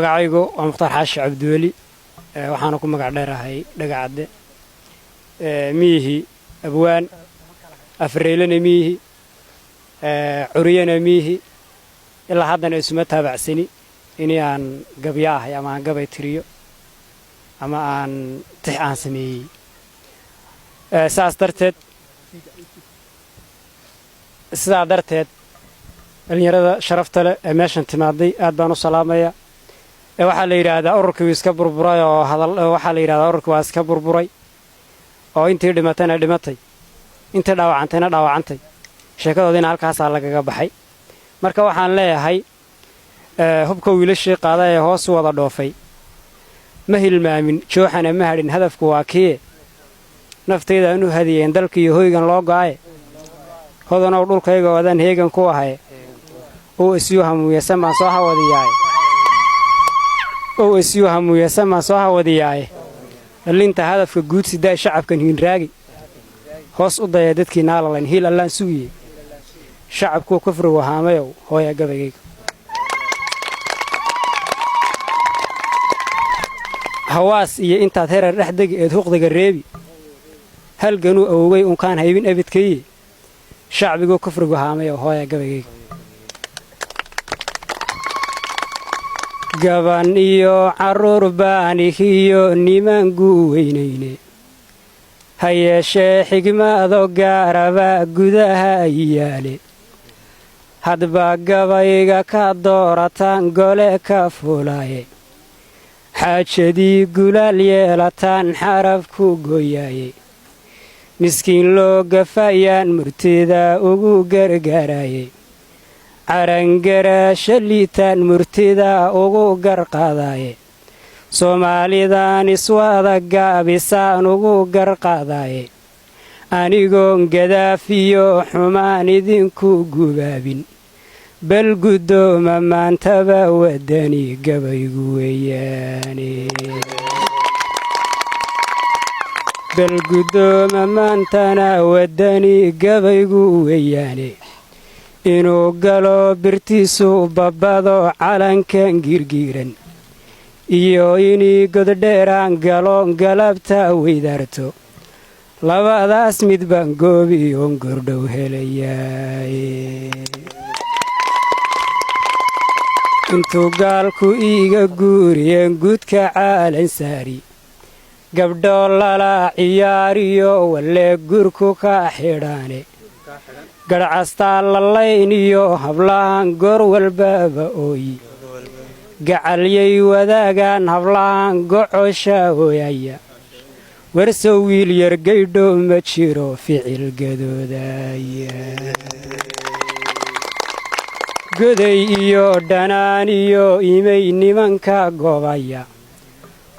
Magacaygu waa Mukhtaar Xaashi Cabdiweli, waxaana ku magac dheerahay Dhagacadde. Miyihi abwaan afreylana miyihi, curiyana miyihi, ilaa haddana isuma taabacsani inii aan gabya ahay ama aan gabay tiriyo ama aan tix aan sameeyey. Saas darteed, sidaa darteed, dhallinyarada sharafta leh ee meeshan timaaday aad baan u salaamaya. Waxaa la yidhaahdaa ururkii wuu iska burburay oo hadal, waxaa la yidhahdaa ururkii waa iska burburay oo intii dhimatayna dhimatay, intii dhaawacantayna dhaawacantay, sheekadoodiina halkaasaa lagaga baxay. Marka waxaan leeyahay, hubka wiilashii qaada ee hoos u wada dhoofay ma hilmaamin, jooxana ma hadhin, hadafku waa kiye naftayda aan u hadiyeen dalka iyo hoygan loo go'aye. Hodanow dhulkayga oodaan heegan ku ahaye, ow isyuu hamuuyasan baan soo hawadiyaaye, ow isyuu hamuuyasan baan soo hawadiyaaye. Dhallinta hadafka guud sidaa, shacabkan hiinraagi hoos u daya, dadkii naalalayn hiil allaan sugiye, shacabkuwa kufrigu haamayow, hooya gabaygayga. Hawaas iyo intaad herar dhex degi eed huqdiga reebi, halganuu awowgay unkaan haybin abidkaye, shacbiguu kufrigu haamayow, hooya gabaygayga. Gaban iyo carruur baanihiyo niman guweynayne, ha yeeshee xigmado gaaraba gudaha yaale. Hadba gabayga ka doorataan gole ka fuulaaye, xaajadii gulaal yeelataan xaraf ku gooyaaye, miskiin loo gafayaan murtida ugu gargaaraaye, carangaraasha liitaan murtida ugu garqaadaaye, Soomaalidan iswada gaabisaan ugu garqaadaaye, anigoon gadaafiyo xumaan idinku gubaabin, bal guddooma maantaba wadani gabaygu weeyaane, bal guddooma maantana wadani gabaygu weeyaane. Inuu galo birtiisu babbado calankan giirgiiran, iyo inii goddheeraan galoon galabta weydaarto, labadaas mid baan goobiyoon gordhow helayaaye. Intuu gaalku iiga guuriyeen guudka caalan saari, gabdhoo lala ciyaariyo walle gurku ka xidhaane, garhcastaa lalayniyo hablahan goor walbaba ooyi, gacalyay wadaagaan hablahan gocosha ooyaya, warsow wiil yargaydho ma jiro ficil gadoodaya. Goday iyo dhanaan iyo imay nimanka goobaya,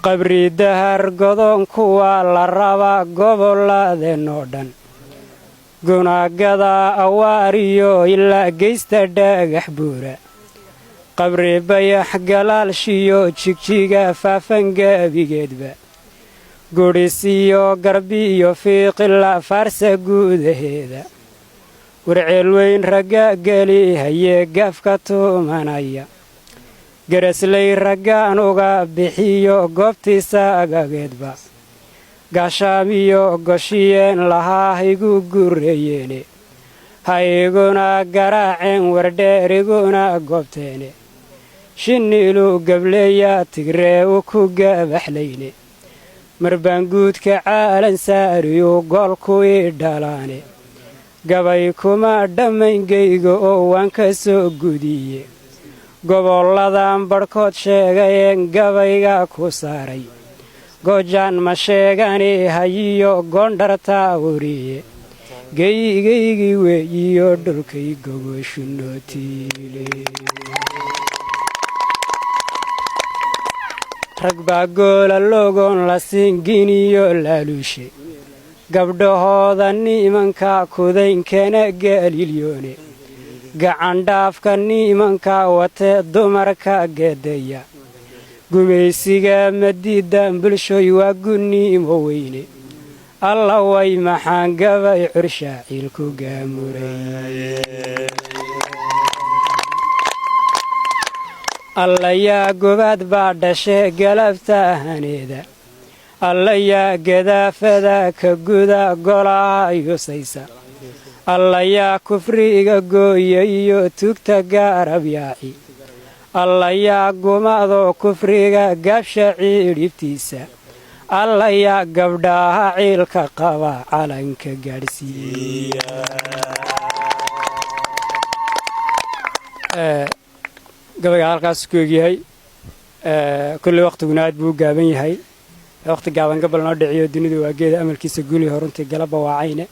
qabri dahar godoonkuwaa la rabaa gobolladeenoo dhan, gunaagada awaariyo ilaa geysta dhagax buura, qabri bayax galaalshiyo jigjiga faafan gaabigeedba, gudhisiyo garbi iyo fiiqila faarsa guudaheeda, warceel weyn ragga geli hayee gaafka tumanaya, garasley raggaan uga bixiyo goobtiisa agageedba, gaashaamiyo goshiyeen lahaa haygu gureeyeene, ha iguna garaaceen wardheer iguna goobteene, shinnilu gableeya tigree u ku gabaxlayne, marbaanguudka caalan saariyu goolku ii dhalaane, gabay kuma dhammayngayga oo waan ka soo gudiye, gobolladan barhkood sheegayeen gabayga ku saaray, goojaan ma sheegani hayiyo goondhartaa wariye, geygaygii weeyiyo dhulkay gogoshu nootiile. Rag baa goola logoon la siinginiyo laaluushe, gabdhahooda nimanka kudaynkana galiilyoone, gacandhaafka nimanka wate dumarka geedeeya, gumaysiga madiidan bulshoy waa gunnimo weyne. Alla way maxaan gabay curshaa ciilku gaamuray. Allayaa gobaad baa dhashe galabtahaneeda, allayaa gadaafada ka guda golaha yusaysa, allayaa kufriga gooya iyo tugta gaarab yaaci, allayaa gumado kufriga gaabsha ciidhibtiisa, allayaa gabdhaha ciilka qaba calanka gaadhsiiya. Gabayga halkaas ku egyahay. Kulley wakhtiguna aad buu u gaaban yahay. Wakhti gaaban gabal noo dhiciyo, dunidu waa geeda amalkiisa guli horuntii galaba waa cayne.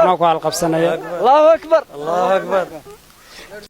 Anoo ku halqabsanaya. Allahu akbar, Allahu akbar.